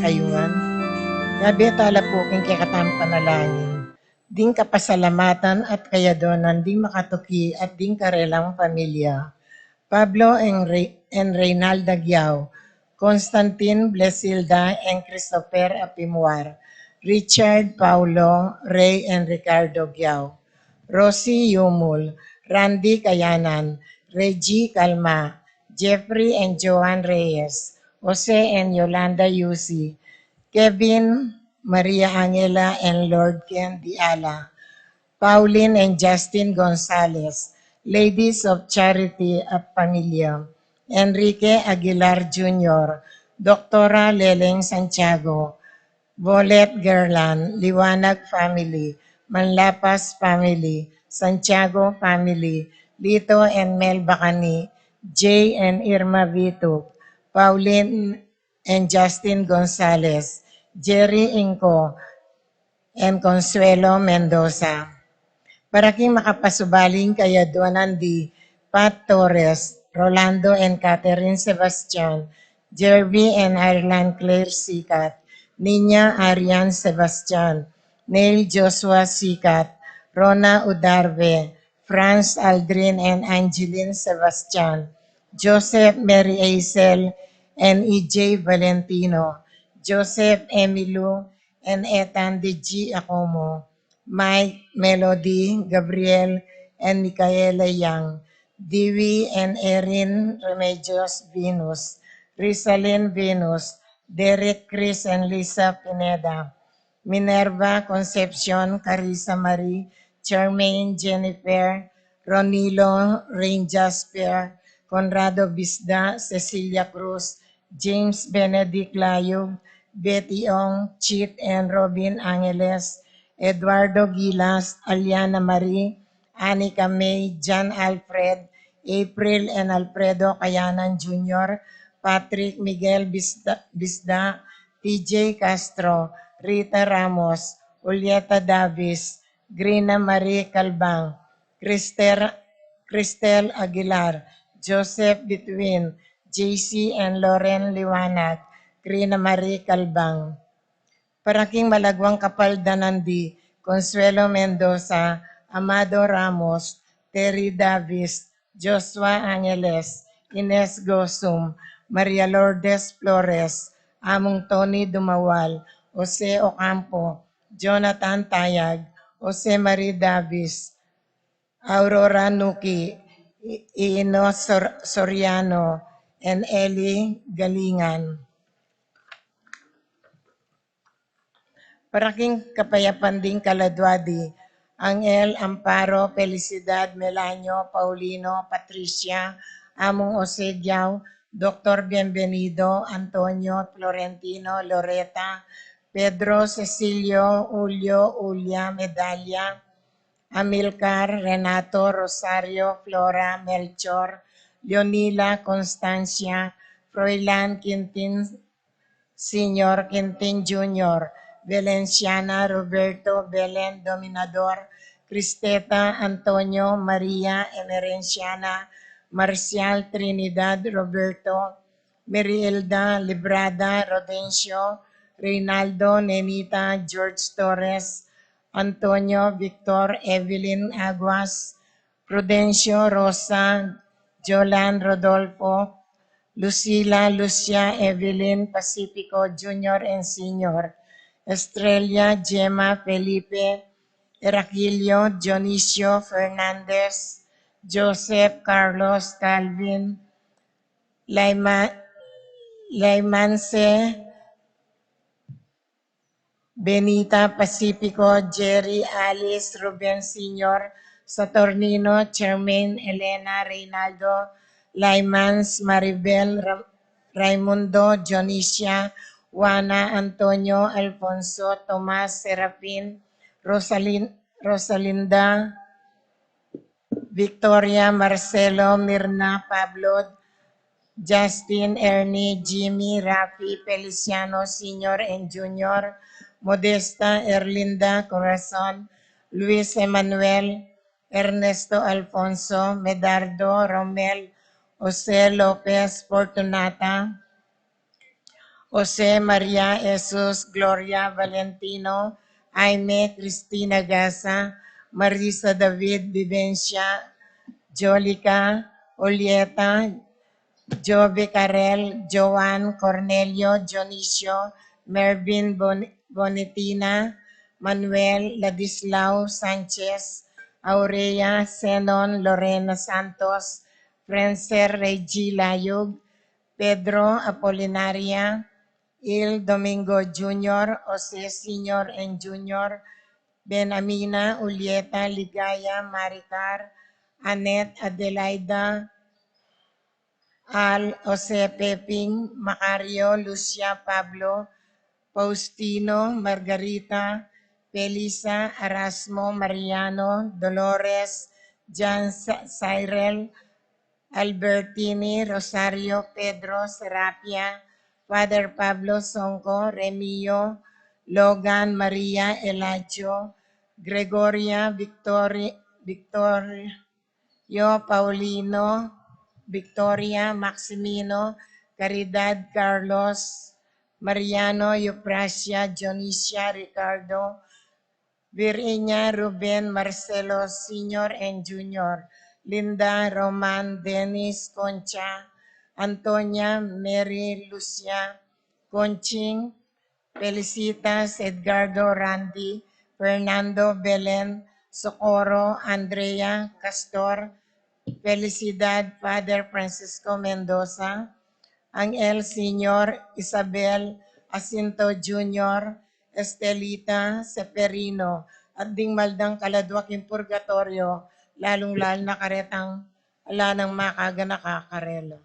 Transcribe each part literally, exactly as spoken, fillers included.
Kayuan, yabe tala pu king kekatamung panalangin ding kapasalamatan at kayaduanan ding makatuki at ding karelang pamilya. Pablo and Re-, and Reynalda Giao, Constantine, Blesilda, and Christopher Apimuar, Richard, Paulo, Ray, and Ricardo Giao, Rosie Yumul, Randy Kayanan, Reggie Calma, Jeffrey and Joan Reyes, Jose and Yolanda Yusi, Kevin, Maria Angela, and Lord Ken Diala, Pauline and Justin Gonzalez, Ladies of Charity at Pamilya, Enrique Aguilar Junior, Doktora Leleng Santiago, Volet Gerlan, Liwanag family, Manlapas family, Santiago family, Lito and Mel Bacani, Jay and Irma Vitup, Pauline and Justin Gonzalez, Jerry Inco, and Consuelo Mendoza. Para king makapasubaling kayaduanan di Pat Torres, Rolando and Catherine Sebastian, Jervy and Ireland Claire Sikat, Nina Arian Sebastian, Neil Joshua Sikat, Rona Udarve, Franz Aldrin and Angeline Sebastian, Joseph Mary Aisel and E J Valentino, Joseph Emilu and Ethan de G Acomo, Mike, Melody, Gabriel, and Micaela Young, Dewey and Erin Remedios Venus, Rizalin Venus, Derek, Chris, and Lisa Pineda, Minerva Concepcion, Carissa Marie, Charmaine, Jennifer, Ronilo, Rain Jasper, Conrado Bisda, Cecilia Cruz, James Benedict Layug, Betty Ong, Chit and Robin Angeles, Eduardo Gilas, Aliana Marie, Anika May, John Alfred, April and Alfredo Kayanan Junior, Patrick Miguel Bisda, Bisda, T J Castro, Rita Ramos, Julieta Davis, Grina Marie Calbang, Christel, Christel Aguilar, Joseph Bituin, J C and Loren Liwanag, Grina Marie Calbang. Para king malagwang kapaldanan di Consuelo Mendoza, Amado Ramos, Terry Davis, Joshua Angeles, Ines Gosum, Maria Lourdes Flores, Among Tony Dumawal, Jose Ocampo, Jonathan Tayag, Jose Marie Davis, Aurora Nuki, I-, Ino Sor-, Soriano, and Eli Galingan. Para king kapayapan ding kaladua di Angel, Amparo, Felicidad, Melanio, Paulino, Patricia, Among Jose Giao, Doktor Bienvenido, Antonio, Florentino, Loreta, Pedro, Cecilio, Julio, Julia, Medalia, Amilcar, Renato, Rosario, Flora, Melchor, Leonila, Constancia, Froilan, Quintin, Señor Quintin Junior, Valenciana, Roberto, Belen, Dominador, Cristeta, Antonio, Maria, Emerenciana, Marcial, Trinidad, Roberto, Merielda, Librada, Rodencio, Reynaldo, Nenita, George Torres, Antonio, Victor, Evelyn Aguas, Prudencio, Rosa, Jolan, Rodolfo, Lucila, Lucia, Evelyn, Pacifico, Junior and Senior, Estrella, Gemma, Felipe, Heracilio, Dionisio, Fernandez, Joseph, Carlos, Calvin, Laima-, Laimance, Benita, Pacifico, Jerry, Alice, Ruben Senior, Saturnino, Charmaine, Elena, Reynaldo, Laimans, Maribel, Ra-, Raimundo, Dionisia, Juana, Antonio, Alfonso, Tomas, Serafin, Rosalin-, Rosalinda, Victoria, Marcelo, Mirna, Pablo, Justin, Ernie, Jimmy, Rafi, Feliciano Senior and Junior, Modesta, Erlinda, Corazon, Luis Emmanuel, Ernesto Alfonso, Medardo, Romel, Jose Lopez, Fortunata, Jose Maria Jesus, Gloria Valentino, Jaime Cristina Gasa, Marisa David Vivencia, Jolica, Julieta, Joe Becarel, Joan, Cornelio, Dionisio, Mervin, Bon-, Bonitina, Manuel, Ladislao, Sanchez, Aurea, Zenon, Lorena Santos, Frencer, Reggie Layug, Pedro, Apolinaria, Il, Domingo Junior, Jose Senior and Junior, Benamina, Julieta, Ligaya, Maricar, Annette, Adelaida, Al, Jose, Peping, Macario, Lucia, Pablo, Faustino, Margarita, Felisa, Erasmo, Mariano, Dolores, Jan, Sa-, Cyril, Albertini, Rosario, Pedro, Serapia, Father Pablo, Songko, Remio, Logan, Maria, Eladio, Gregoria, Victori-, Victorio, Paulino, Victoria, Maximino, Caridad, Carlos, Mariano, Euprasia, Dionisia, Ricardo, Virginia, Ruben, Marcelo Senior and Junior, Linda, Roman, Dennis, Concha, Antonia, Mary, Lucia, Conching, Felicitas, Edgardo, Randy, Fernando, Belen, Socorro, Andrea, Castor, Felicidad, Father Francisco Mendoza, Angel Senior, Isabel, Jacinto Junior, Estelita, Seferino, at ding maldang kaladwa king purgatorio, lalung-lalu na karetang ala nang makaganaka karela.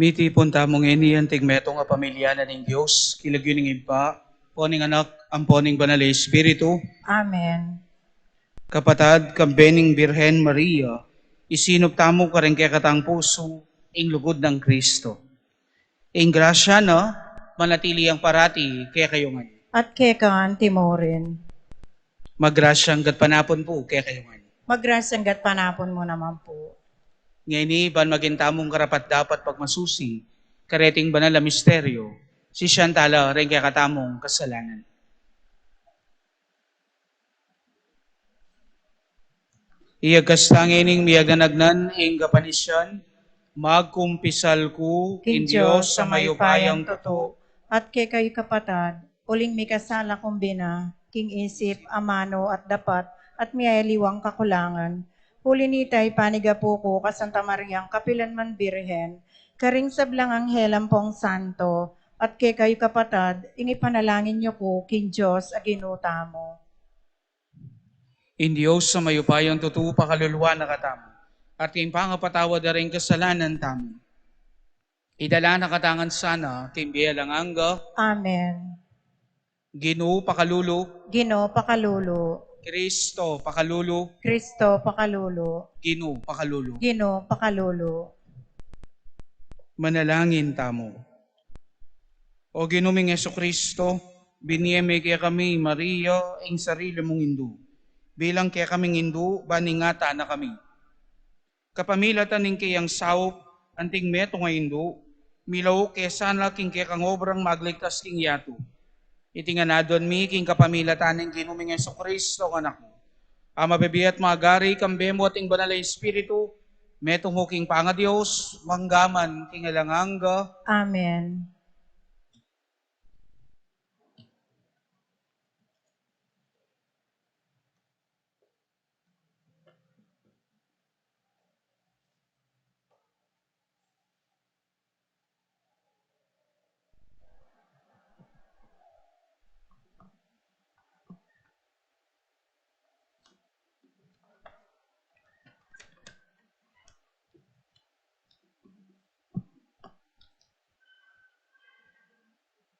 Mitipun tamu ngeni anting metung a pamilya na ning Dios, king lagyu ning Ibpa, ampo ning Anak, ampo ning Banal a Espiritu. Amen. Kapatad, kambe ning Birhen Maria, isinup tamu karing kekatang pusu ing lugud nang Kristo. Ing grasya na manatili yang parati kekayu ngan. At keka anti mu rin. Magrasyang gatpanapun pu kekayu ngan. Magrasyang gatpanapun mu naman pu. Ngeni, ban maging tamung karapat-dapat pagmasusi kareting banal a misteryo, sisian tala ring kekatamung kasalanan. Iya kasta ngening miyaganagnan ing kapanisian, magkumpisal ku king Dios a mayupayang tutu, at kekayu kapatad, uling mikasala kung bina, king isip, amanu, at dapat, at miyaliwang kakulangan. Uli nita, ipanigapu ku ka Santa Mariang kapilan man Birhen, karing sablang anghel ampong santo, at kekayu kapatad, ing ipanalangin yu ku king Dios a Ginu tamu. Ing Dios a mayupayang tutu pakaluluan na katamu, at king pangapatawad da ring kasalanan tamu, idala na katamu ngan sana king bie alang angga. Amen. Ginu pakalulu. Ginu pakalulu. Kristo pakalulu. Kristo pakalulu. Ginu pakalulu. Ginu pakalulu. Manalangin tamu. O Ginu ming Jesucristo, binie me kekami Maria ing sarili mung indu, bilang kekaming indu ban ingatan na kami. Kapamilatan ning keyang saup, anting metung a indu, milauk ke sana king kekang obrang magligtas king yatu. Iti ngan aduan mi king kapamilatan ning Ginu ming Jesucristo, a Anak mu, a mabibie at magari kambe mu at ing Banal a Espiritu, metung king pangaDios, mangga man king alang angga. Amen.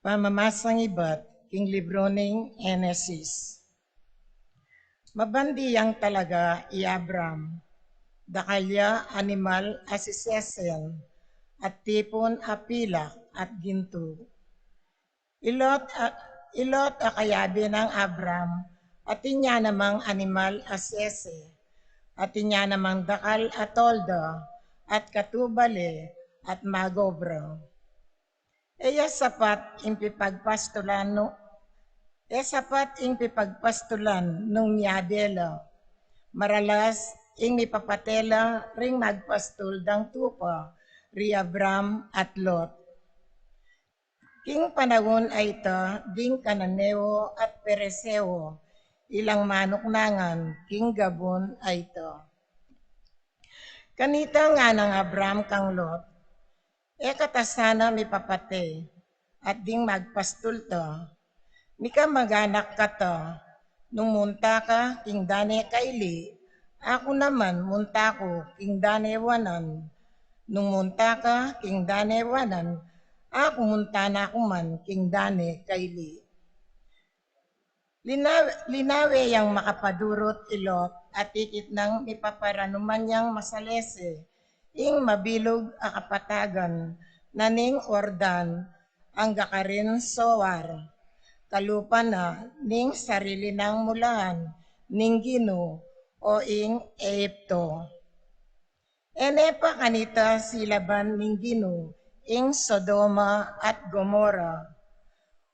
Pamamasang ibat king libru ning Henesis. Mabandi yang talaga i Abram, dakal ya animal a sisesen, at tipun a pilak at gintu. I Lot a, i Lot a kayabe nang Abram, atin ya namang animal a sese, atin ya namang dakal a tolda, at katubale, at magobra. E ya sapat ing pipagpastulan nu, e sapat ing pipagpastulan nung miyabe la. Maralas ing mipapate la ring magpastul dang tupa, ri Abram at Lot. King panaun a ita, ding Kananeo at Pereseo, ilang manuknangan king gabun a ita. Kanita ngana nang Abram kang Lot, e ka ta sana mipapate, at ding magpastul ta. Mika mag-anak ka ta, nung munta ka king dane kaili, aku naman munta ku king dane wanan. Nung munta ka king dane wanan, aku munta na ku man king dane kaili. Linawe, linawe yang makapadurut i Lot, at ikit nang mipaparanuman yang masalese ing mabilug a kapatagan na ning Jordan, angga karin Soar, kalupa na ning sarili nang mulaan ning Ginu, o ing Ehipto. E ne pa kanita silaban ning Ginu ing Sodoma at Gomora.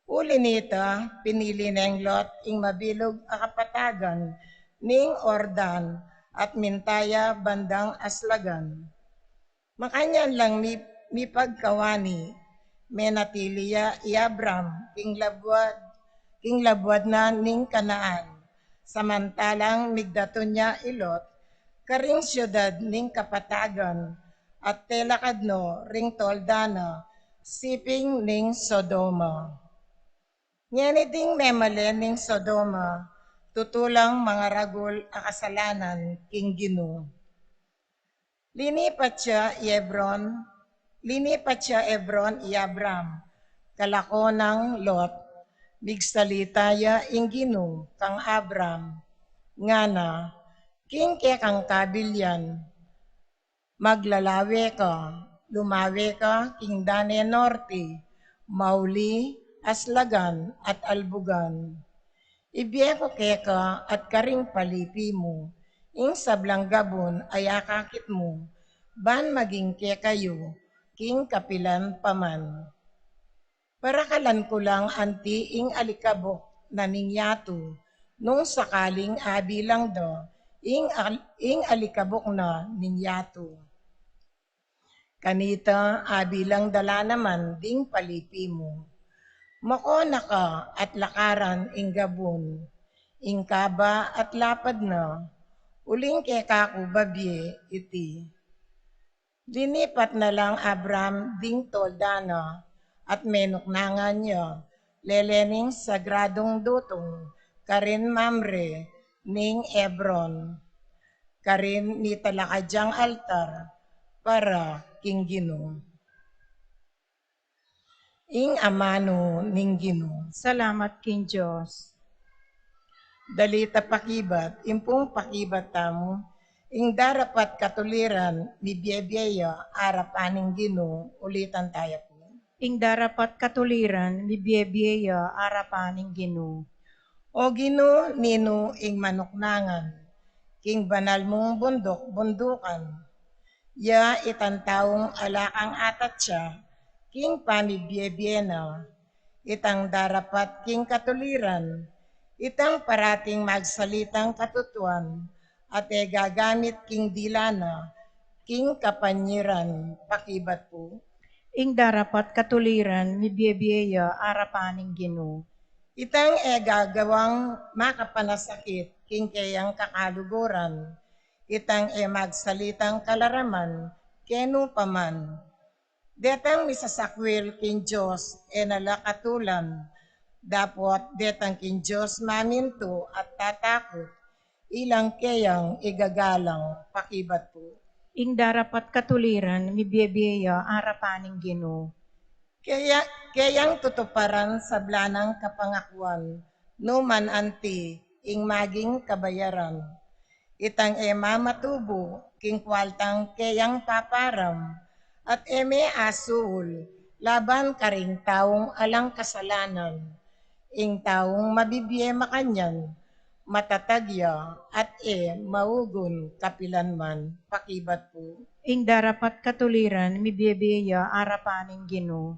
Uli nita, pinili neng Lot ing mabilug a kapatagan ning Jordan at minta ya bandang aslagan. Makanyan lang mi, mipagkawani, menatili ya i Abram king labuad, king labuad na ning Kanaan. Samantalang migdatun ya i Lot karing siudad ning kapatagan, at telakad no ring tolda na siping ning Sodoma. Ngeni ding memalen ning Sodoma, tutu lang mangaragul a kasalanan king Ginu. Linipat ya i Hebron, Linipat ya Hebron i Abram, kalako nang Lot. Migsalita ya ing Ginu kang Abram, ngana, king kekang kabilyan, maglalawe ka, lumawe ka king dane norte, mauli, aslagan at albugan. Ibie ku keka at karing palipi mu ing sablang gabun a akakit mu, ban maging kekayu king kapilan pa man. Parakalan ku lang anti ing alikabuk na ning yatu, nung sakaling abilang da ing, al- ing alikabuk na ning yatu. Kanita abilang da la naman ding palipi mu. Mako na ka at lakaran ing gabun, ing kaba at lapad na, uling keka ku babie iti. Linipat na lang Abram ding tolda na at menuknangan ya lele ning sagradung dutung karin Mamre ning Hebron, karin nitalakad yang altar para king Ginu. Ing amanu ning Ginu. Salamat king Dios. Dalita pakibat, impung pakibat tamu, ing darapat katuliran, mibiebie ya arapan ning Ginu, ulitan taya pu. Ing darapat katuliran, mibiebie ya arapan ning Ginu. O Ginu, ninu ing manuknangan king banal mung bunduk-bundukan? Ya itang taung ala kang atatya king pamibiebie na, itang darapat king katuliran, itang parating magsalitang katutuan, at e gagamit king dila na king kapanyiran, pakibat pu. Ing darapat katuliran, mibiebie ya arapan ning Ginu. Itang e gagawang makapanasakit king keyang kakaluguran, itang e magsalitang kalaraman kenu pa man. Detang misasakwil king Dios e na la katulan, dapot detang king Dios mamintu at tatakut, ilang keyang igagalang, pakibat pu. Ing darapat katuliran, mibiebie ya arapan ning Ginu. Keya, keyang tutuparan sabla nang kapangakuan, nu man anti ing maging kabayaran. Itang e mamatubu king kualtang keyang paparam, at e me asuul laban karing taung alang kasalanan. Ing taung mabibie makanyan, matatag ya at e maugun kapilan man, pakibat pu. Ing darapat katuliran, mibiebie ya arapan ning Ginu.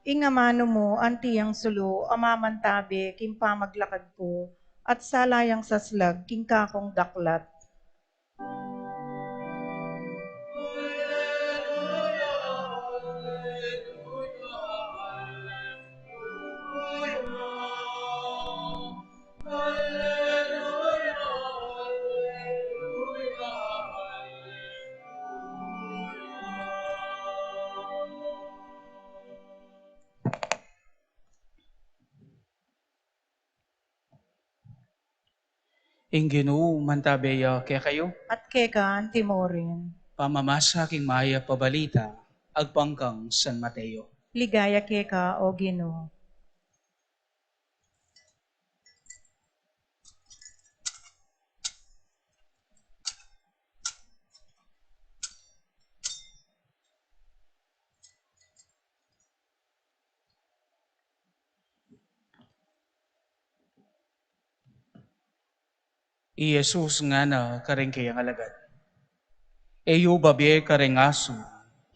Ing amanu mu anti yang sulu a mamantabe king pamaglakad ku, at sala yang saslag king kakung daklat. Ing Ginu mantabe ya kekayu. At keka anti mu rin. Pamamasa king mayap a balita agpang kang San Mateo. Ligaya keka, O Ginu. I Jesus ngana karing keyang alagad, "E yu babie karing asu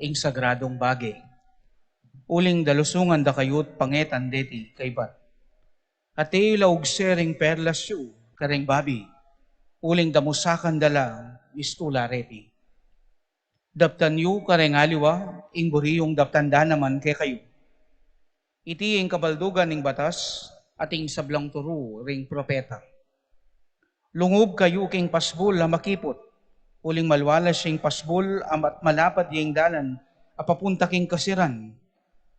ing sagradung bage, uling dalusungan da kayu't pangetan deti kaybat. At e yu laugse ring perlas yu karing babi, uling damusakan da la mistula reti. Daptan yu karing aliwa ing buri yung daptan da naman kekayu. Iti ing kabaldugan ning batas at ing sablang turu ring propeta. Lungub kayu king pasbul a makiput, uling malualas ing pasbul a mat-, malapad ya ing dalan a papunta king kasiran,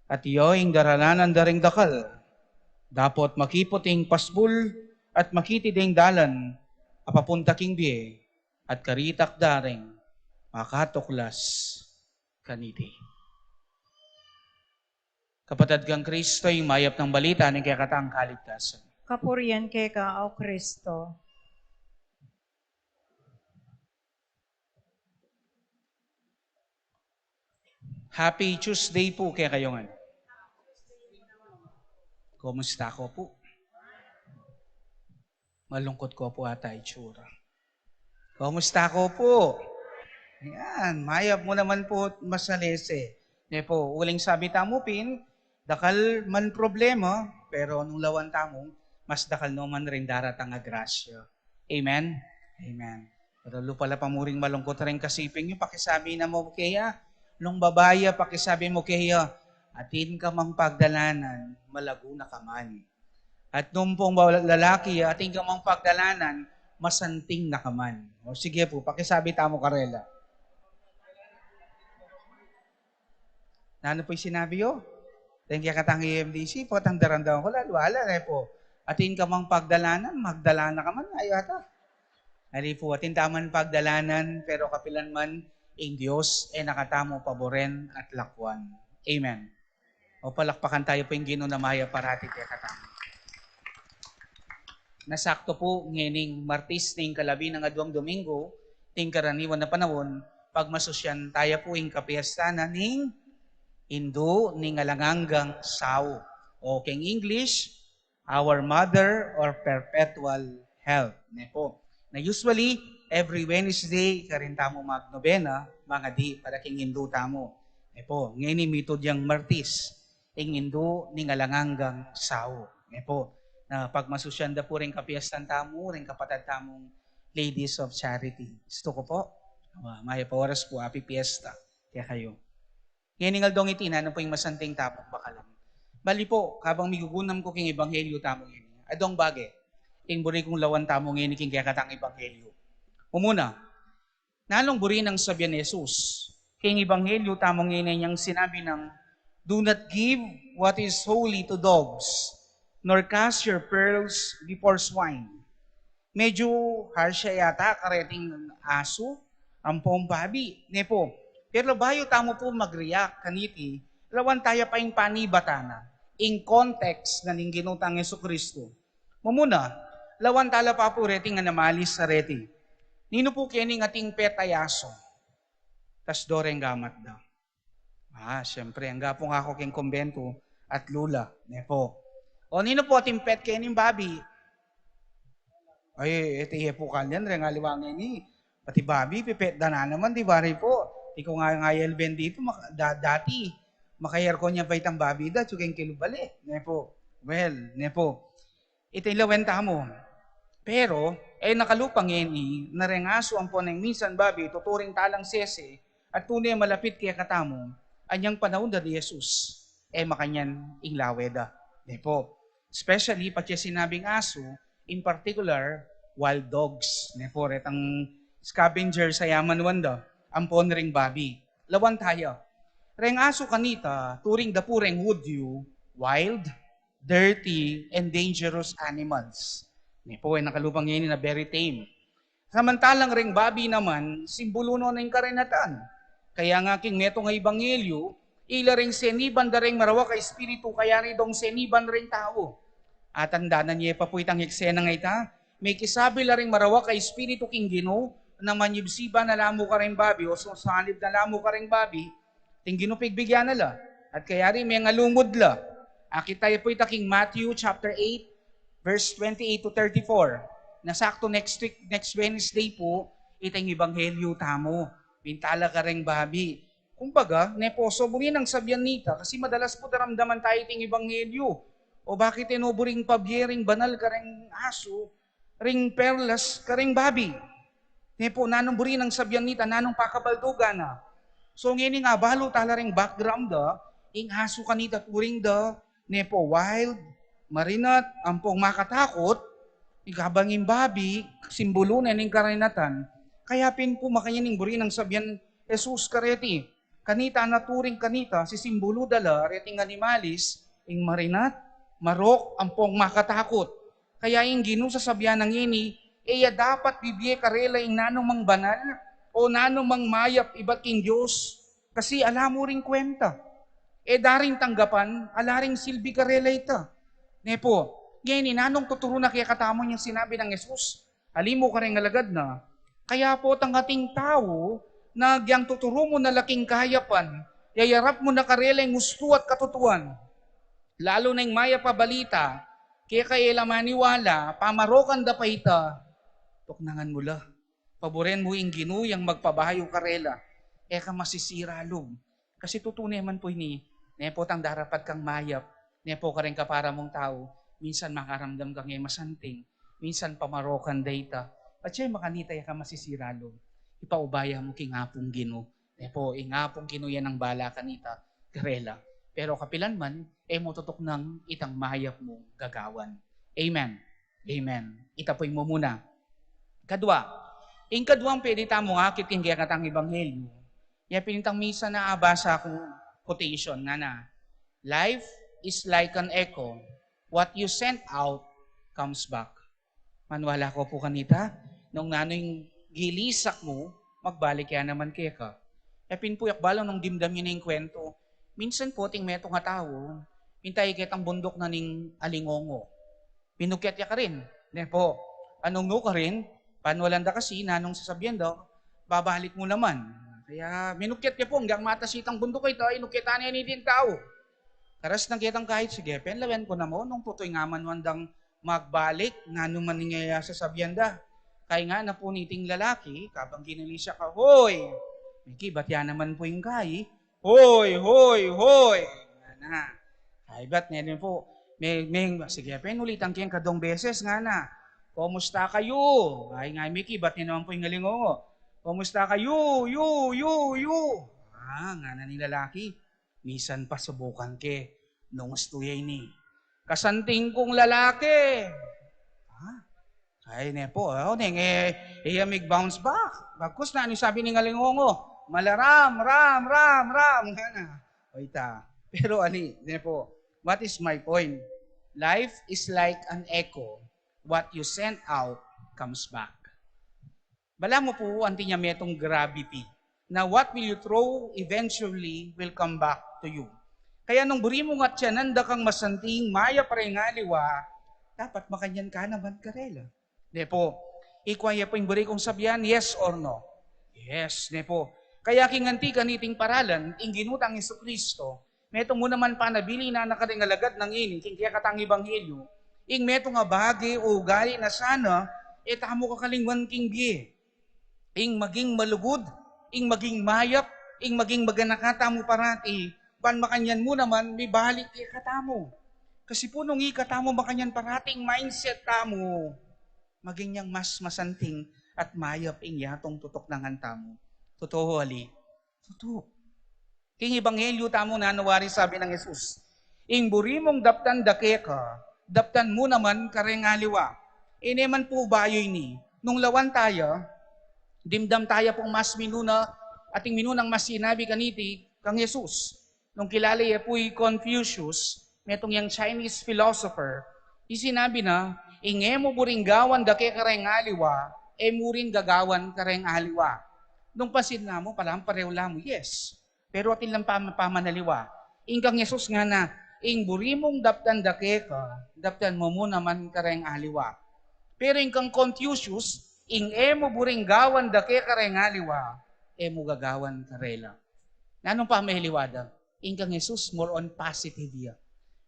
at iya ing daralanan da ring dakal. Dapot makiput ing pasbul at makitid ing dalan a papunta king bie, at karitak da ring makatuklas kaniti. Kapatad kang Kristo, ing mayap nang balita ning kekatang kaligtasan. Kapurian keka, O Kristo. Happy Tuesday po kekayu ngan. Kumusta ko po? Malungkot ko po ata itsura. Kumusta ko po? Yan, mayap mu naman po masalese. Ne po, uling sabi tamu pin, dakal man problema, pero nung lawan tamu, mas dakal no man ring daratang a grasya. Amen? Amen. Pero lupala pa mu ring malungkot ring kasiping yu, pakisabi na mu keya, nung babai ya, pakisabi mu keya, atin ka mang pagdalanan, malagu na ka man. At nung pung lalaki, atin ka mang pagdalanan, masanting na ka man. O sige po, pakisabi tamu karela. Nanu po ing sinabi yu? Thank you, katang E M D C po, tang daramdaman ko, lalu ala na po. Atin ka mang pagdalanan, magdala na ka man, ayu ata. Ali po, atin taman pagdalanan, pero kapilan man, ing Dios, e na katamu paboren at lakwan. Amen. O, palakpakan tayu po ing Ginu na mayap parati kekatamu. Nasakto po, ngening Martis ning kalabi nang aduang Domingo, ting karaniwan a panaun, pagmasusyan taya po ing kapiesta na ning Indu ning Alang Anggang Sau. O king English, Our Mother or Perpetual Help. Ne po. Na usually, every Wednesday, karin tamu magnobena, mangadi para king Indu tamu. Ne po. Ngeni mitud yang Martis, ing Indu ning Alang Anggang Sau. Ne po. Na pagmasusyan da po ring kapiestan tamu, ring kapatad tamung Ladies of Charity. Gusto ko po, ah, mayap a oras po, happy fiesta kekayu. Ngening aldong iti, nanu po ing masanting tamung bakalan? Bali po, kabang migugunam ku king ebanghelyo tamu ngeni, adwang bage ing buri kung lawan tamu ngeni king kekatang ebanghelyo. Mumuna, nanung buri nang sabian ni Jesus king ebanghelyo tamu ngeni, inyang sinabi nang, "Do not give what is holy to dogs, nor cast your pearls before swine." Medyo harsh ya yata kareting asu ampong babi, ne po. Pero bayu tamu po mag-react kaniti, lawan taya pa ing panibatan na, ing context na ning Ginu tang Jesucristo. Mumuna, lawan tala pa po reting animalis a reti. Ninu po keni ing ating pet a asu? Tas do reng gamat da. Ah, siyempre, angga pung aku king kumbento at lula, ne po. O ninu po ating pet kening babi? Ay, iti ye po kalyan, reng aliwa ngeni. Pati babi, pipet da na naman, di ba, ri po? Ikaw nga, nga, el bendito, mak-, da-, dati, maka-aircon ya pa itang babi da, tsuking kilubale, ne po. Well, ne po. Iti lawen tamu. Pero, e na kalupa ngeni, na reng asu ampon neng minsan babi, tuturing talang sese, at tune malapit kekatamu, anyang panaun da ni Jesus, e makanyan ing lawe da. Ne po. Especially, pati sinabing asu, in particular, wild dogs. Ne po, retang scavenger sa yaman wanda, ampon ring babi. Lawan taya. Reng asu kanita, turing da pu reng Hudyu, wild, dirty, and dangerous animals. Ne po, e na kalupa ngeni na very tame. Samantalang reng babi naman, simbulu no ning karinatan. Kaya nga king metung a ebanghelyo, ila reng seniban da reng marawak a espiritu, kaya ri dong seniban reng tau. Atandanan ye pa pu itang eksena nga ita, mekisabi la reng marawak a espiritu king Ginu, na manyibsiban na la mu kareng babi, o susalib na la mu kareng babi, Ting Ginu pigbigyan na la. At kayari mengalumud la. Akit taya pu ita king Matthew chapter eight, verse twenty-eight to thirty-four. Na sakto next week, next Wednesday pu, ita ing ebanghelyo tamu. Pintala kareng babi. Kumbaga, ne po, so buri nang sabian nita, kasi madalas pu daramdaman taya iting ebanghelyo. O bakit e no buring pabie ring banal kareng asu, ring perlas kareng babi. Ne po, nanung buri nang sabian nita, nanung pakabaldugan na. So, ngeni nga, balu tala ring background da, ing asu kanita turing da, ne po wild, marinat, ampong makatakut, ing kabang ing babi, simbulu na ning karinatan. Kaya pin po makanyan ing buri nang sabian Jesus kareti, kanita naturing kanita, sisimbulu da la reting animalis, ing marinat, marok, ampong makatakut. Kaya ing Ginu sasabian na ngeni, e ya dapat bibie karela ing nanumang banal o nanumang mayap ibat king Dios, kasi ala mu ring kwenta. E da ring tanggapan, ala ring silbi karela ita. Ne po, ngeni, nanung tuturu na kekatamu inyang sinabi nang Jesus? Ali mu kareng alagad na, kaya po tang ating tau, na agyang tuturu mu na la king kayapan, yayarap mu na karela ing ustu at katutuan, lalu na ing mayap a balita, keka e la maniwala, pamarokan da pa ita, tuknangan mu la. Paburen mu ing Ginu yang magpabayu karela. E ka masisira lub. Kasi tutu ne man pu ini, ne po tang darapat kang mayap, ne po kareng kapara mung tau, minsan makaramdam kang e masanting, minsan pamarokan da ita. At siya makanita, e ka masisira lub. Ipaubaya mu king Apung Ginu. Ne po, ing Apung Ginu yang bala kanita karela. Pero kapilan man, e mu tutuknang itang mayap mung gagawan. Amen. Amen. Ita pu ing mumuna. Kadua. Ing kaduang pwede tamung akit king kekatang ebanghelyu, ya pin itang misan a abasa kung quotation, ngana, "Life is like an echo. What you send out comes back." Maniwala ko pu kanita, nung nanu ing gilisak mu, magbalik ya naman keka. Ya pin pu, yakbalu nung dimdam yu na ing kwento, minsan pu ating metung a tau, minta iketang bunduk na ning alingongo. Minukyat ya karin. Ne po, anung nu karin, paniwalan da kasi, nanung sasabian da, babalik mu naman. Kaya minukyat ya pu, anggang matas itang bunduk a ita, inukyatan ne ini ding tau. Karas nang ketang kahit sige, penlawen ku na mu, nung tutu ing amanuan dang magbalik, nanu man ing e ya sasabian da. Kaya ngana pu niting lalaki, kabang ginilis ya ka, "Hoy! Mikibat ya naman pu ing kayi. Hoy, hoy, hoy!" Ngana. Kaybat ne rin pu, me, me, sige, penulitan ke ing kadung beses, ngana, "Kumusta kayu?" Ay, nga, mikibat ne naman pu ing alingongo. "Kumusta kayu? Yu, yu, yu?" Ah, ngana ning lalaki, "Misan pa subukan ke nung ustu ya ini, kasanting kung lalaki." Ah, ay, ne pu, o, neng, e, iya mig-bounce back. Bagkus nanu ing sabi ning alingongo? "Malaram, ram, ram, ram," ngana. O ita. Pero ali, ne pu, what is my point? Life is like an echo. What you send out comes back. Balamu pu, anti nya metung gravity, na what will you throw eventually will come back to you. Kaya nung buri mung atyanan da kang masanting mayap a reng aliwa, dapat makanyan ka naman karela. Ne pu, ikwa ya pu ing buri kung sabian, yes or no? Yes, ne pu. Kaya king anti kaniting paralan, ing Ginu tang Jesucristo, metung mu naman panabilin na kareng alagad na ngeni king kekatang ebanghelyu, ing metung a bage o ugali na sana e tamu kakalingwan king bie. Ing maging malugud, ing maging mayap, ing maging maganaka tamu parati, ban makanyan mu naman mibalik kekatamu. Kasi pu nung ikatamu makanyan parati ing mindset tamu, maging yang mas masanting at mayap ing yatung tutuknangan tamu. Tutu, ali? Tutu. King ebanghelyu tamu, nanu wari sabi nang Jesus? "Ing buri mung daptan da keka, daptan mu naman kareng aliwa." E ne man pu bayu ini. Nung lawan taya, dimdam taya pung mas minuna, ating minunang mas sinabi kaniti kang Jesus. Nung kilala ya pu i Confucius, metung yang Chinese philosopher, i sinabi na, "Ing e mu buring gawan da keka reng aliwa, e mu rin gagawan kareng aliwa." Nung pansin na mu, palang pareho la mu, yes. Pero atin lang pam-, pamanaliwa. Ing kang Jesus ngana, "Ing buri mung daptan da keka, daptan mu mu naman kareng aliwa." Pero ing kang Confucius, "Ing e mu buring gawan da keka reng aliwa, e mu gagawan karela." Nanung pamaliwa da? Ing kang Jesus, more on positive ya.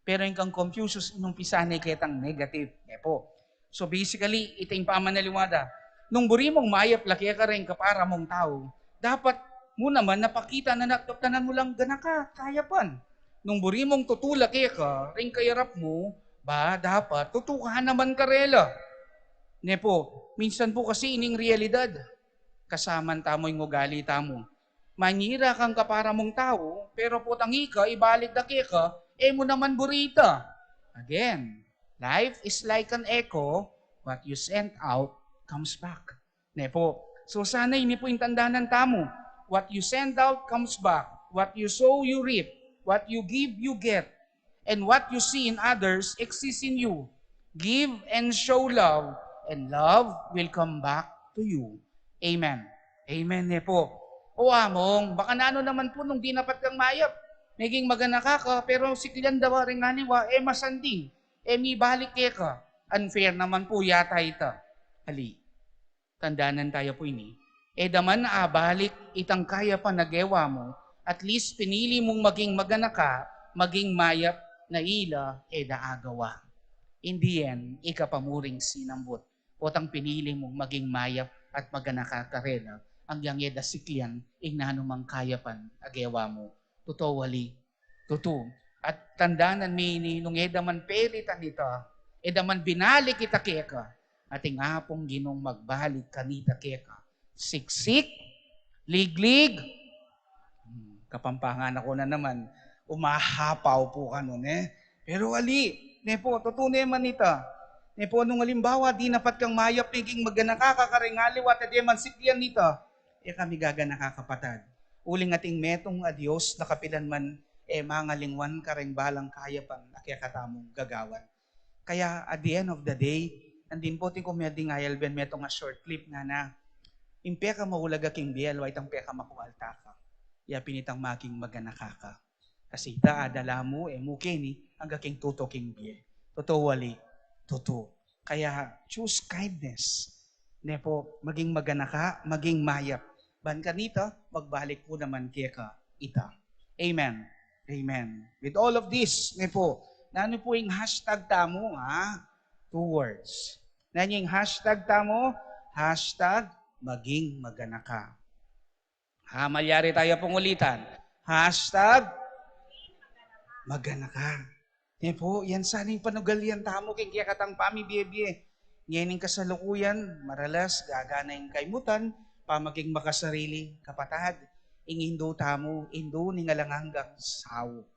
Pero ing kang Confucius, inumpisan ne ketang negative. Ne pu. So basically, ita ing pamanaliwa da. Nung buri mung mayap la keka reng kapara mung tau, dapat mu naman na pakita na, na daptanan mu lang ganaka, kayapan. Nung buri mung tutu la keka reng kayarap mu, ba, dapat tutu ka naman karela. Ne pu, minsan pu kasi ining realidad. Kasaman tamu ing ugali tamu. Manyira kang kapara mung tau, pero potang ika, ibalik da keka, e mu naman buri ita. Again, life is like an echo. What you send out comes back. Ne po? So sana ini po ing tandanan tamu. What you send out comes back. What you sow, you reap. What you give, you get. And what you see in others exists in you. Give and show love, and love will come back to you. Amen. Amen, ne po? O among, baka nanu naman po nung dinapat kang mayap, meging maganaka ka, pero siklian da ka ring aliwa, e masanding, e mibalik keka. Unfair naman po yata ita. Ali. Tandanan taya po ini. E da man abalik itang kayapan a gewa mu, at least pinili mung maging maganaka, maging mayap, na ila e da agawa. In the end, ika pa mu ring sinambut. Potang pinili mung maging mayap at maganaka karela, anggiyang e da siklian ing nanumang kayapan a gewa mu. Tutu, ali. Tutu. At tandanan mi ini, nung e da man pelitan ita, e da man binalik ita keka, atin Apung Ginung magbalik kanita keka. Siksik, liglig. Hmm, Kapampangan na ku na naman, umahapaw po kanu, ne? Pero ali, ne po, tutu ne man ita. Ne po, nung alimbawa, dinapat kang mayap, meging maganaka ka kareng aliwa, at e da man siklian ita, e ka migaganaka, kapatad. Uling atin metung a Dios na kapilan man e mangalingwan kareng balang kayapan a kekatamung gagawan. Kaya at the end of the day, nandin po atin ku miyadingayal ben metung a short clip ngana, ing pekamaulag a king bie, aliwa itang pekamakualta ka. Ya pin itang maging maganaka ka. Kasi ita, adala mu, e mu keni, angga king tutu king bie. Tutu, ali. Tutu. Kaya choose kindness. Ne po, maging maganaka, maging mayap. Ban kanita, magbalik ku naman keka ita. Amen. Amen. With all of this, ne po, nanu po ing hashtag tamu, ha? Two words. Nanu ing hashtag tamu? Hashtag maging maganaka. Ha, malyari taya pung ulitan. Hashtag maganaka. Ne po, yan sana ing panugalian tamu king kekatang pamibie-bie. Ngening kasalukuyan, maralas, gagana ing kaimutan, pamaging makasarili, kapatad. Ing indu tamu, indu ning alang anggang saup.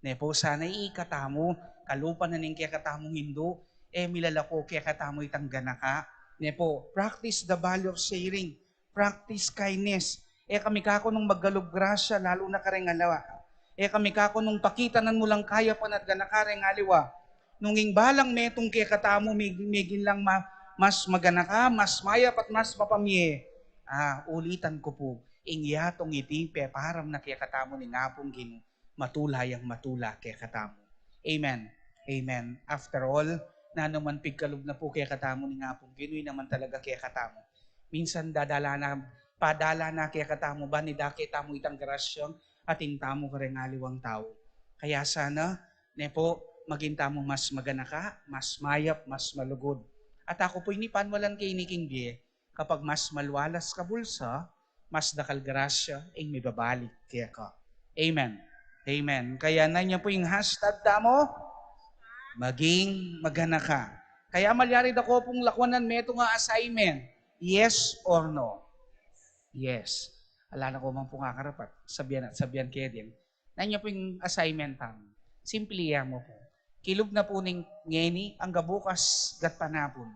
Ne po, sana ikatamu, kalupa na ning kekatamung indu, e milalako kekatamu itang ganaka. Ne po, practice the value of sharing. Practice kindness. E kami kaku nung magkalub grasya, lalu na kareng aliwa. E kami kaku nung pakitanan mu lang kayapan at ganaka reng aliwa. Nung ing balang metung kekatamu, mig-, migin lang ma-, mas maganaka, mas mayap at mas mapamie. Ah, ulitan ku pu, ing yatung iti, peparam na kekatamu ning Apung Ginu, matula yang matula kekatamu. Amen. Amen. After all, nanu man pigkalub na pu kekatamu ning Apung Ginu, e naman talaga kekatamu. Minsan dadala na, padala na kekatamu, ban idake tamu itang grasya, atin tamu kareng aliwang tau. Kaya sana, ne po, maging tamu mas maganaka, mas mayap, mas malugud. At aku pu ini panwalan ke ini king bie, kapag mas malwalas ka bulsa, mas dakal grasya ing mibabalik keka. Amen. Amen. Kaya nanu pu ing hashtag tamu, maging maganaka. Kaya malyari da ko pung lakwanan metung a assignment. Yes or no? Yes. Ala na ko man pung akarapat. Sabian at sabian ke din. Nanu pu ing assignment tamu? Simple ya mu pu. Kilub na pu ning ngeni angga bukas gatpanapun.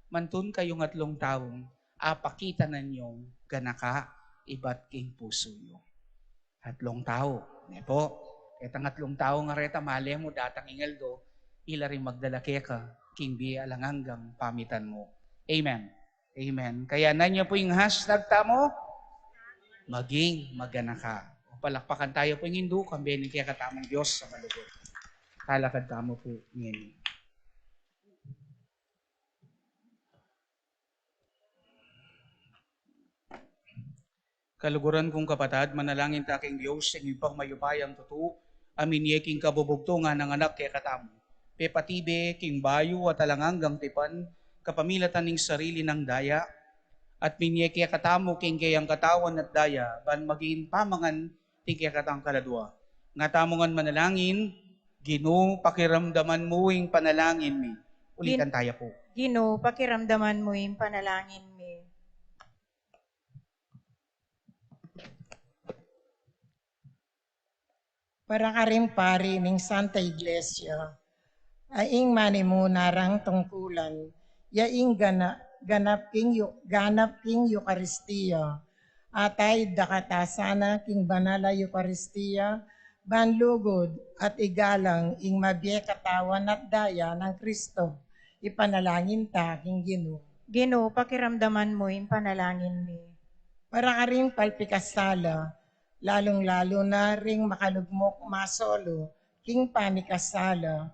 Mantun kayung atlung taung apakitanan yung ganaka ibat king pusu yu. Atlung tau, ne po? Ketang atlung tau nga reta, male mu datang ing aldo, ila ring magdala keka king bie alang anggang pamitan mu. Amen. Amen. Kaya nanu pu ing hashtag tamu? Maging maganaka. O, palakpakan tayu pu ing indu, kambe ning kekatamung Dios a malugud. Talakad tamu pu ngeni. Kaluguran kung kapatad, manalangin ta king Dios, ing Ibpang mayupayang tutu, a minie king kabubugtungan nang Anak kekatamu. Pepatibe king bayu at alang anggang tipan, kapamilatan ning sarili nang daya, at minie kekatamu king keyang katawan at daya, ban maging pamangan ning kekatang kaladua. Nga tamu ngan manalangin, Ginu, pakiramdaman mu ing panalangin mi. Ulitan Gin-, taya pu. Ginu, pakiramdaman mu ing panalangin mi. Para karing pari ning Santa Iglesia, a ing manimuna rang tungkulan, ya ing gana-, ganap king yu-, ganap king Eukaristia. Atayid da kata sana king banal a Eukaristia, ban lugud at igalang ing mabie katawan at daya nang Kristo. Ipanalangin ta king Ginu. Ginu, pakiramdaman mu ing panalangin mi. Para karing palpikasala, lalung-lalu na ring makalugmok masolo king pamikasala.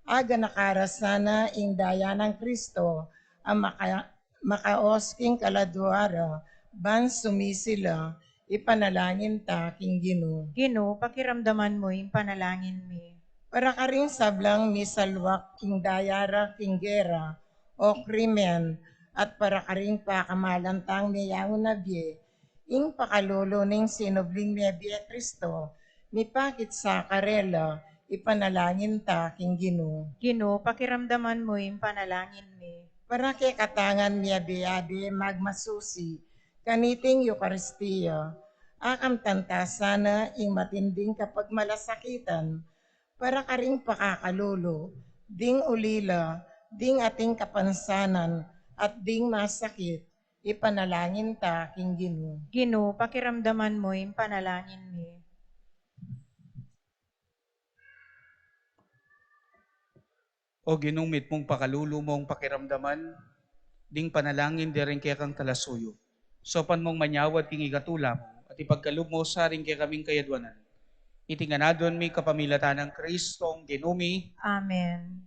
Agana kara sana ing daya nang Kristo a maka-, makaos king kaladua ra ban sumisila. Ipanalangin ta king Ginu. Ginu, pakiramdaman mu ing panalangin mi. Para karing sablang misalwak king daya ra king gera o krimen, at para karing pakamalan tang meyangu na bie, ing pakalulu ning sinubling mebie Kristo, mipakit sa karela. Ipanalangin ta king Ginu. Ginu, pakiramdaman mu ing panalangin mi. Para kekatang mebie-bie magmasusi kaniting Eukaristia, akamtan ta sana ing matinding kapagmalasakitan, para karing pakakalulu ding ulila, ding ating kapansanan, at ding masakit. Ipanalangin ta king Ginu. Ginu, pakiramdaman mu ing panalangin mi. O Ginu, mitmung pakalulu mung pakiramdaman ding panalangin dering kekang talasuyu. Saupan mung manyawad king ikatula mu, at ipagkalub mu sa ring kekaming kayadwanan. Iti ngan aduan mi kapamilatan nang Kristong Ginu mi. Amen.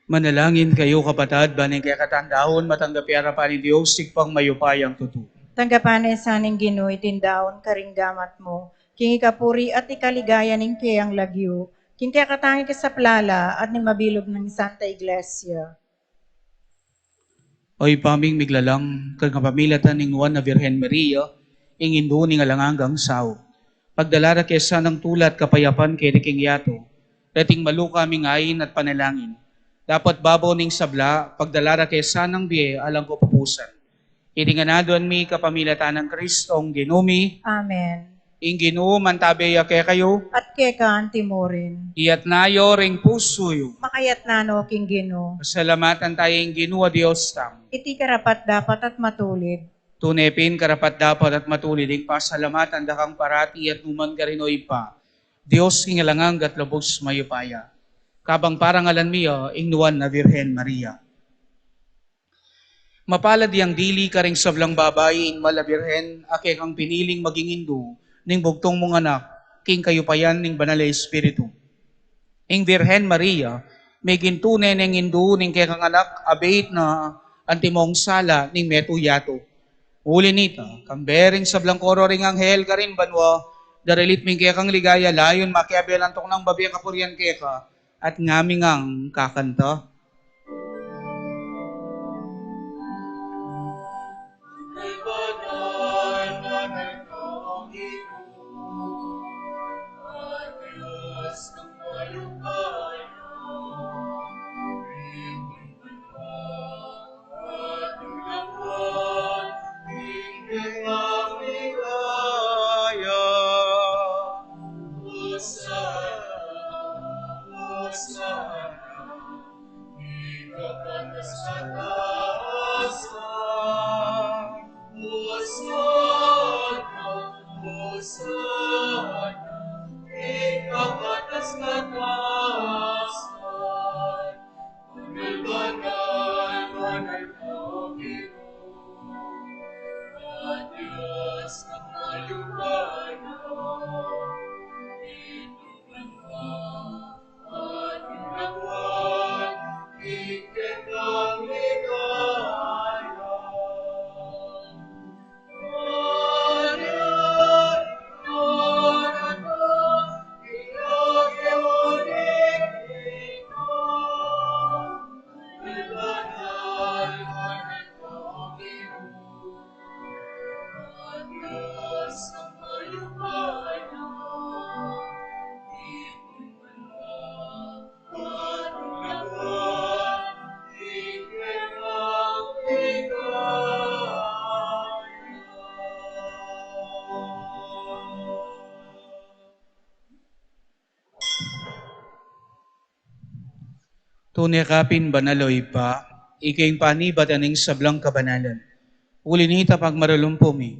Manalangin kayu, kapatad, ban ing kekatang daun matanggap ya arapan ning Dios, Ibpang mayupayang tutu. Tanggapan na sa ning Ginu iting daun karing gamat mu, king ikapuri at ikaligaya ning keyang lagyu, king kekatang ikasaplala at ning mabilug nang Santa Iglesia. O Ibpa ming miglalang, king kapamilatan ning Nuan a Virgen Maria, ing Indu ning alang anggang saup, pagdala ra ke sanang tula at kapayapan keti king yatu, reting maluka ming ain at panalangin. Dapat babo ning sabla, pagdala ra ke sanang bie alang kapupusan. Iti ngan aduan mi kapamilatan nang Kristong Ginu mi. Amen. Ing Ginu mantabe ya kekayu. At keka anti mu rin. Iyatna yu ring pusu yu. Makayatna no king Ginu. Pasalamatan taya ing Ginu a Dios tamu. Iti karapat-dapat at matulid. Tune pin karapat-dapat at matulid ing pasalamatan da kang parati at nukarin man, O Ibpa, Dios king alang angga at lubos mayupaya, kabang parangalan mi ya ing nuan a Virgen Maria. Mapalad yang dili karing sablang babai, Indu a Virgen, a kekang piniling maging indu ning bugtung mung anak, king kayupayan ning Banal a Espiritu. Ing Virgen Maria, meging tune neng indu ning kekang anak, abeit na antimong sala ning meto yatu. Uli nita, kambe ring sablang koro ring anghel karin banua, daralit mi ing kekang ligaya, layun makiabe la antok nang babie kapurian keka, at ngami ngang kakanta. Tune ka pin banal, o Ibpa, ika ing panibatan ning sablang kabanalan. Uli nita pagmaralumpu mi,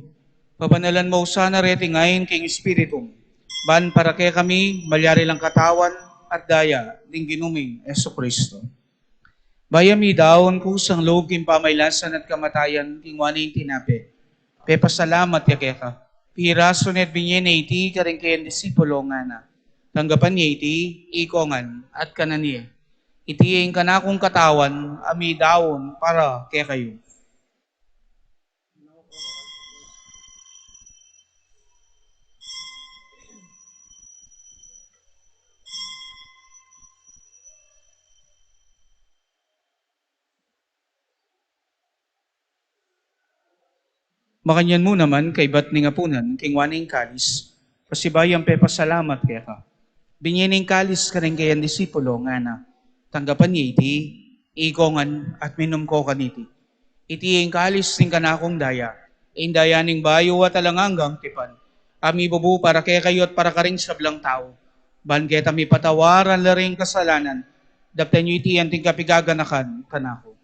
pabanalan mo sana reting ain king Espiritu mu, ban para kekami malyari lang katawan at daya ning Ginu ming Jesucristo. Bayu mi daun kusang lub king pamailasan at kamatayan king nuan ning tinape, pepasalamat ya keka, pirasu ne at binye ne iti karing kayang disipulo, ngana: Tanggapan ye iti, ikongan, at kanan ye. Iti ing kanakung katawan a midaun para kekayu. Makanyan mu naman, kaybat ning apunan, kinua ne ing kalis, pasibayu yang pepasalamat keka, binye ne ing kalis karing kayang disipulo, ngana: Tanggapan ye iti, ikongan, at minum ko kaniti. Iti ing kalis ning kanakung daya, ing daya ning bayu at alang anggang tipan, a mibubu para kekayu at para karing sablang tau, ban keta mipatawaran la ring kasalanan. Daptan yu iti anting kapigaganakan kanaku.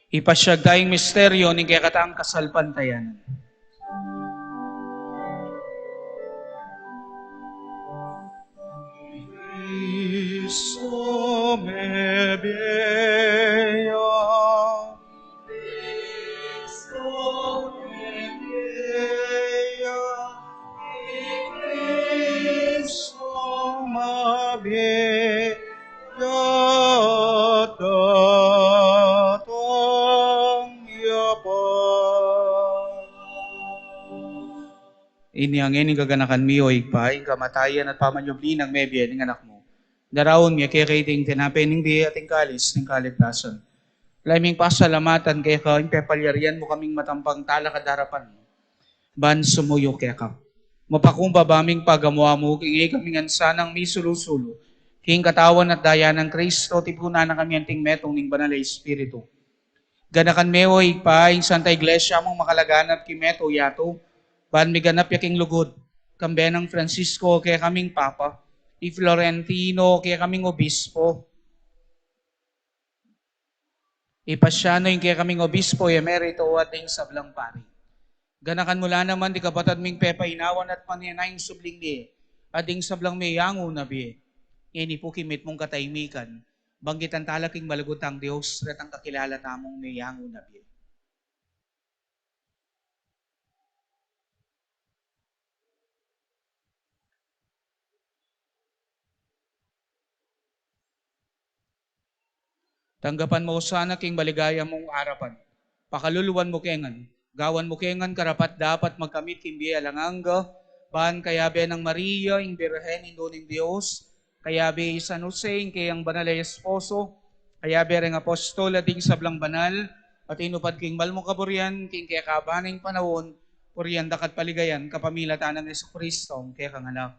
Ipasyag taya ing misteryu ning kekatang kasalpantayanan. Cristo mebie ya. Cristo mebie ya. Cristo mebie ya. Datang ya pa. Ini ngeni ing gaganakan mi, o Ibpa, ing kamatayan at pamanyubli nang mebie ning Anak mu. Daraun mi keka iting tinape ning bie at ing kalis ning kaligtasan. Lalu ming pasalamatan keka ing pepalyarian mu kaming matampang talakad king arapan mu, ban sumuyu keka. Mapakumbaba ming pagamu-amu king e kami ngan sanang misulu-sulu king katawan at daya nang Cristo, tipunan na kami anting metung ning Banal a Espiritu. Ganakan me, o Ibpa, ing Santa Iglesia mung makalaganap king meto yatu, ban miganap ya king lugud, kambe nang Francisco, kekaming Papa, I Florentino, kekaming obispo. I Pasiano, ing kekaming obispo emerito, at ding sablang pari. Ganakan mu la naman ding kapatad ming pepainawan at manenayang subling mie, at ding sablang meyangu na bie. Ngeni pu king mitmung katahimikan, banggitan tala king malugud tang Dios, retang kakilala tamung meyangu na bie. Tanggapan mu sana king maligaya mung arapan. Pakaluluan mu ke ngan. Gawan mu ke ngan karapat-dapat magkamit king bie alang angga, ban kayabe nang Maria, ing Birhen, Indu ning Dios, kayabe i San Jose, ing keyang banal a esposo, kayabe ring apostol at ding sablang banal, a tinupad king mal mung kaburian, king kekaban ning panaun, purian da ka at paligayan, kapamilatan nang Jesucristo, ing kekang Anak.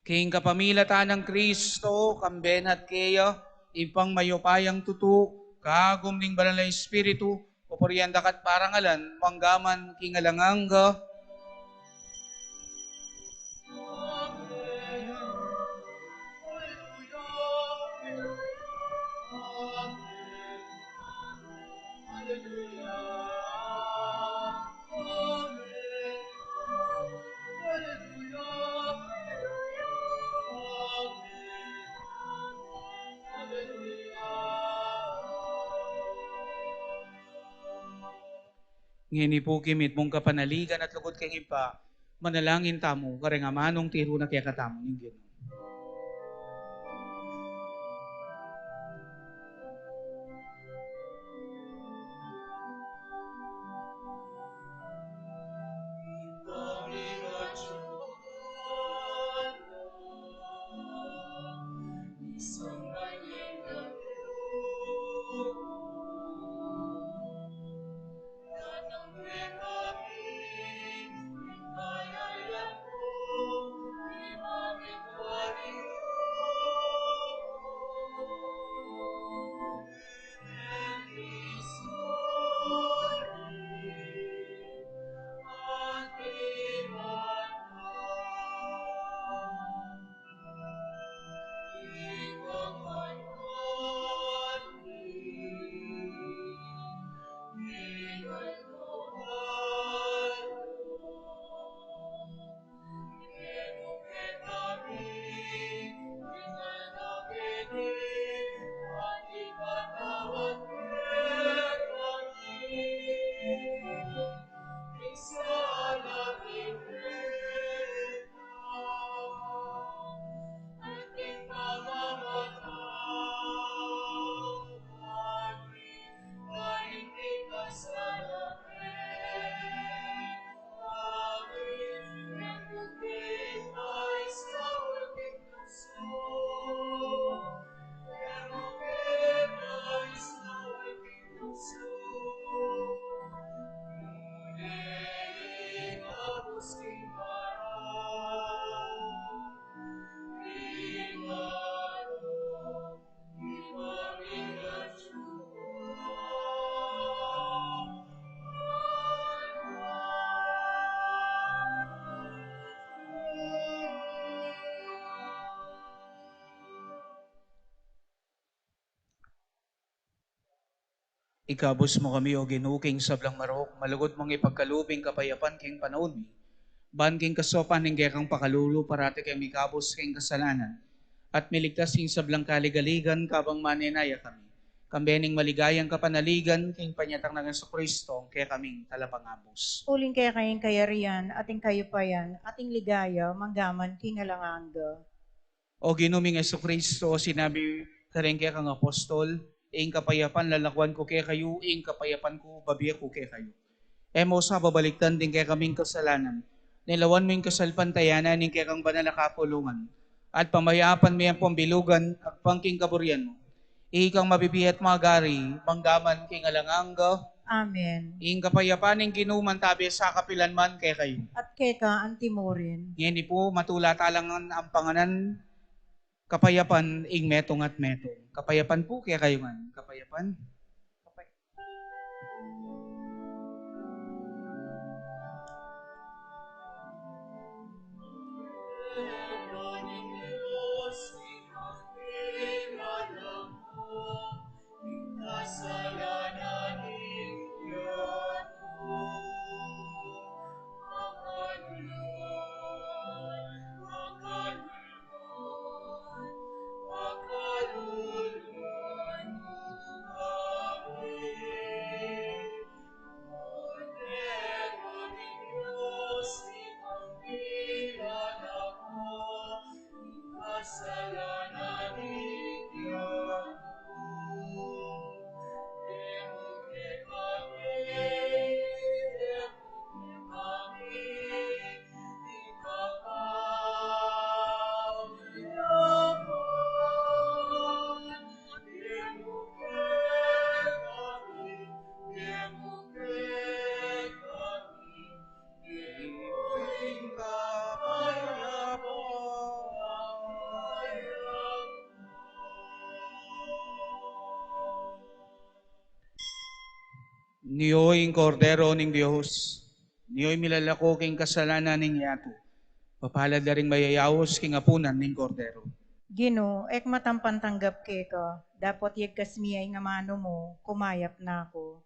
King kapamilatan nang Kristo, kambe na at keya, Ibpang mayupayang tutu, kagum ning Banal a Espiritu, pupurian da ka at parangalan, mangga man king alang angga. Ngeni pu king mitmung kapanaligan at lugud king Ibpa, manalangin tamu, kareng amanung tiru na kekatamu ning Ginu. Ikabus mu kami, O Ginu, king sablang marok, malugud mung ipagkalub ing kapayapan king panaun mi. Ban king kasopan ning kekang pakalulu, parati keng mikabus king kasalanan, at miligtas king sablang kaligaligan, kabang manenaya kami kambe ning maligayang kapanaligan king panyatang nang Jesucristo, ing kekaming Talapangabus. Uling keka ing kayarian, at ing kayupayan, at ing ligaya, mangga man king alang angga. O Ginu ming Jesucristo, sinabi mu kareng kekang apostol, "Ing kapayapan lalakwan ku kekayu, ing kapayapan ku babie ku kekayu." E mu sa babalikdan ding kekaming kasalanan. Nila lawan mu ing kasalpantayanan ning kekang banal a kapulungan, at pamayapan me ampong bilugan agpang king kaburian mu. Ikang mabibie at magari, mangga man king alang angga. Amen. Ing kapayapan ning Ginu mantabi sa kapilan man kekayu. At keka antimurin. Ngeni pu, matula talang ampangan ing kapayapan ing metung at metung. Kapayapan pu kekayu ngan. Kapayapan. Nio ing Kordero ning Dios, nio ing milalako king kasalanan ning yatu. Mapalad la ring mayayaus king apunan ning Kordero. Ginu, e ku matampang tanggap keka, dapot yagkas me ing amanu mu, kumayap na ku.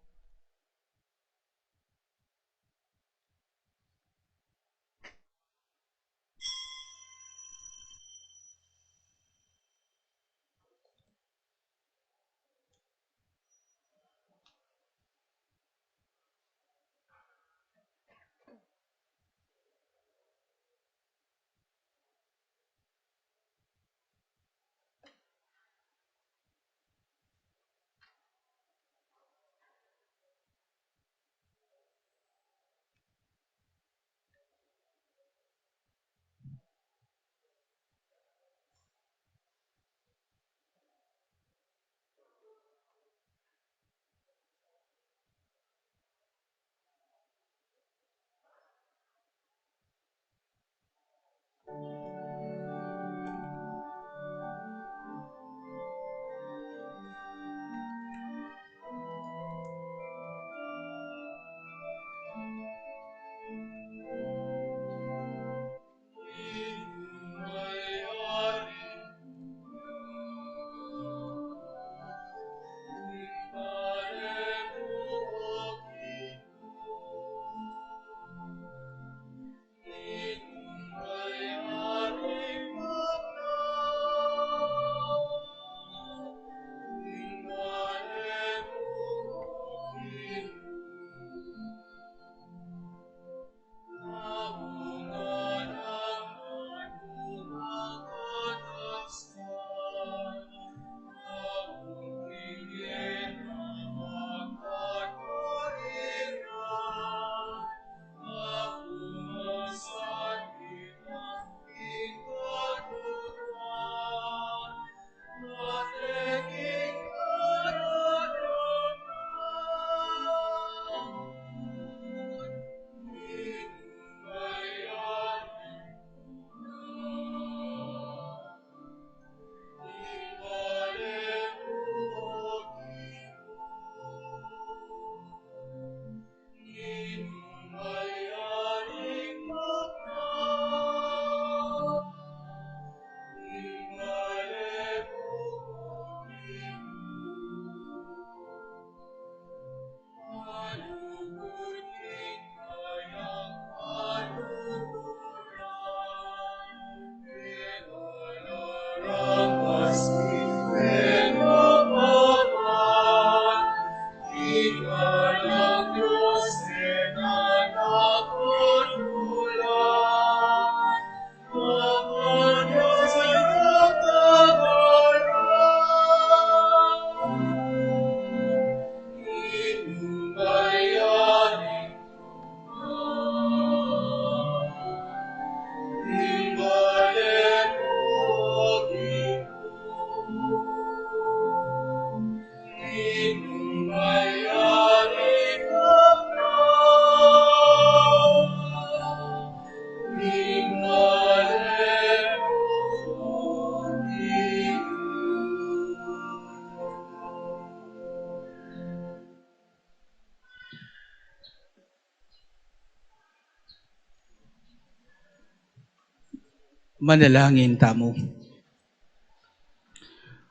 Manalangin tamu.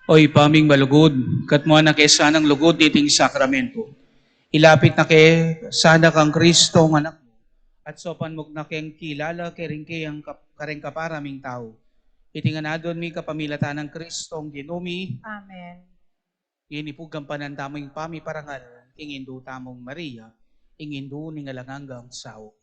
O Ibpa ming malugud, katmuan na ke sanang lugud niting sakramento. Ilapit na ke sana kang Kristong Anak mu, at saupan mu na keng kilala keng kayang kap-, kareng kapara ming tau. Iti ngan adwan mi kapamilatan nang Kristong Ginu mi. Amen. Ngeni pu gampanan tamu ing pamiparangal king Indu tamung Maria, ing Indu ning alang anggang saup.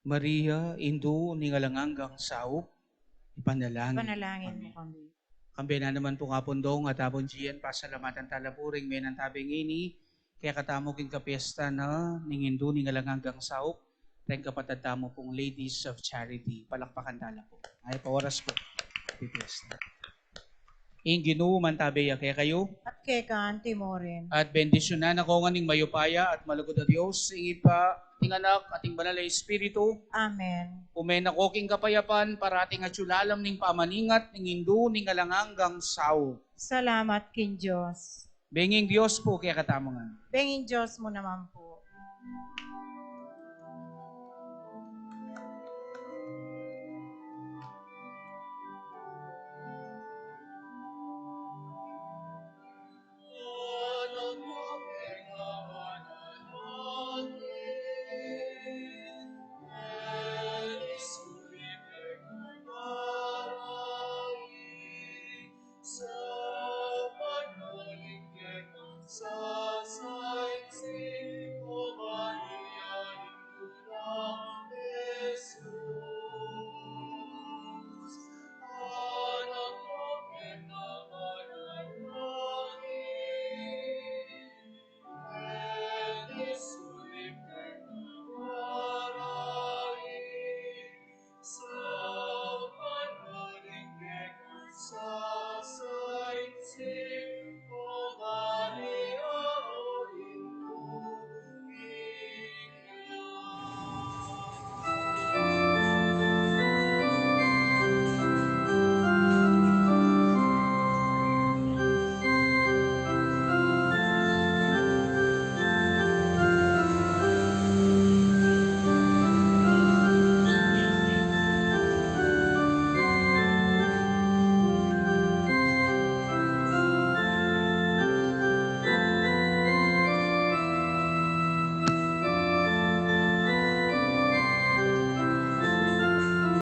Maria, Indu ning alang anggang saup, ipanalangin, ipanalangin mo kami. Kambe na naman pung Apung Dong at Apung Gian, pasalamatan tala pu ring menantabe ngeni kekatamu king kapiestan na ning Indu ning alang anggang saup, ring kapatad tamu pung Ladies of Charity. Palakpakan tala pu. Ay, paoras pu. Happy Fiesta. Ing Ginu mantabe ya kekayu. At keka anti mo rin. At bendisyunan na ko ngan ning mayupaya at malugud a Dios, ing Ibpa, ing Anak, at ing Banal a Espiritu. Amen. Ume na ko king kapayapan, parating atyu lalam ning pamaningat ning Indu ning alang anggang saup. Salamat king Dios. Benging Dios pu kekatamu ngan. Benging Dios mu naman pu.